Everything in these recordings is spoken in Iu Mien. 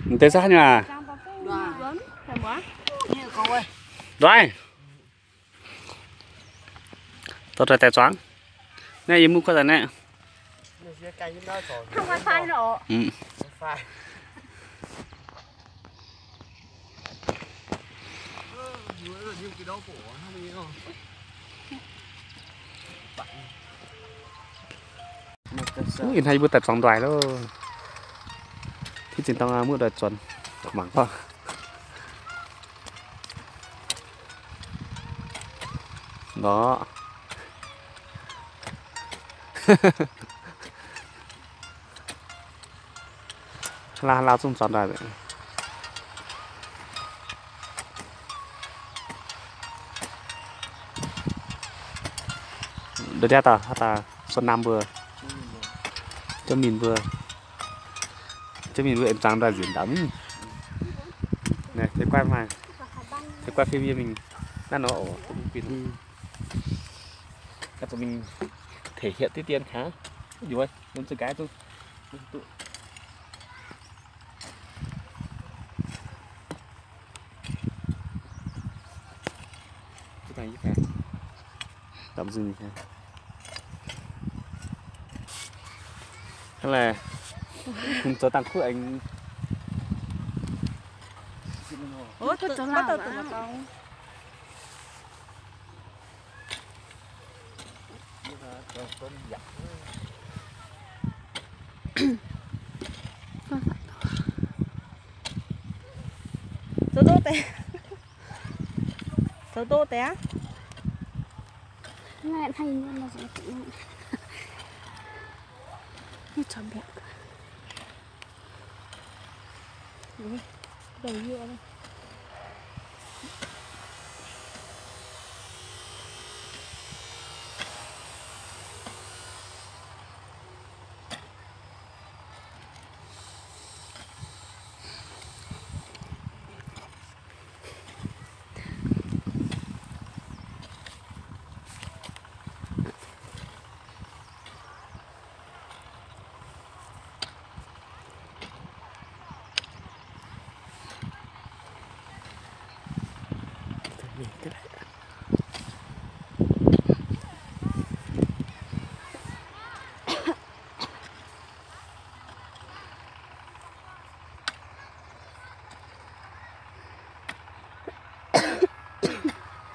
Mv deix saav nyei aac. Nduaih. Dorh daaih daaih zuangx. Naaiv yie mv kuv daaih naaiv. Ih, hnangv yie mbuo daaih zuangx nduaih loh. Tiv zinh dorng muoqv nduaih zuonx mangc gorngv. Nor. Hlaax hlaax zungv zuangx nduaih. Nduov ndiav dauh, haaix dauh, Suan Nam mbuo, Jauv Min mbuo, Jauv Min mbuo aengx zuangx nduaih nzunc ndaauv mingh. Naaiv, teix guaih maaih, teix guaih fim yie mingh naaiv nor oc. Gaax zuqc mingh thể hiện tí tiên kaav. Yuoz, lomh nzoih gaax duqv. Zoux dangh kuv aengx. Zoux ndoqv deix aqv.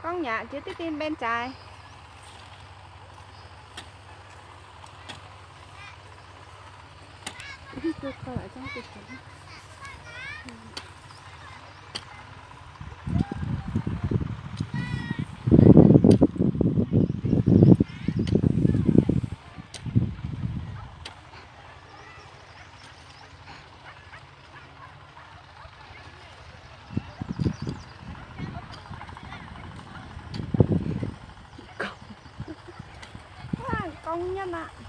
Gorngv nyaqc jiex diqv dien mben jaaix. Gorngv nyei aqv.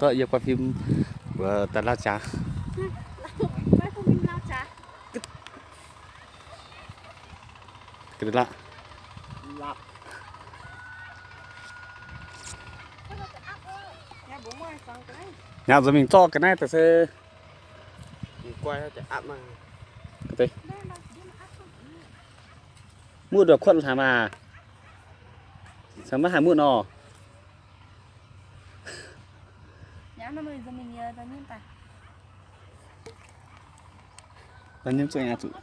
Dorh yie quay phim mbuo daaih lauh jaax. Nyanc nzunc mingh zorqv ga'naaiv daaih se. Muoqv nduov kuotv hlaax maah. Caux maiv haih muoqv nor. Nyanc nyei zuqc.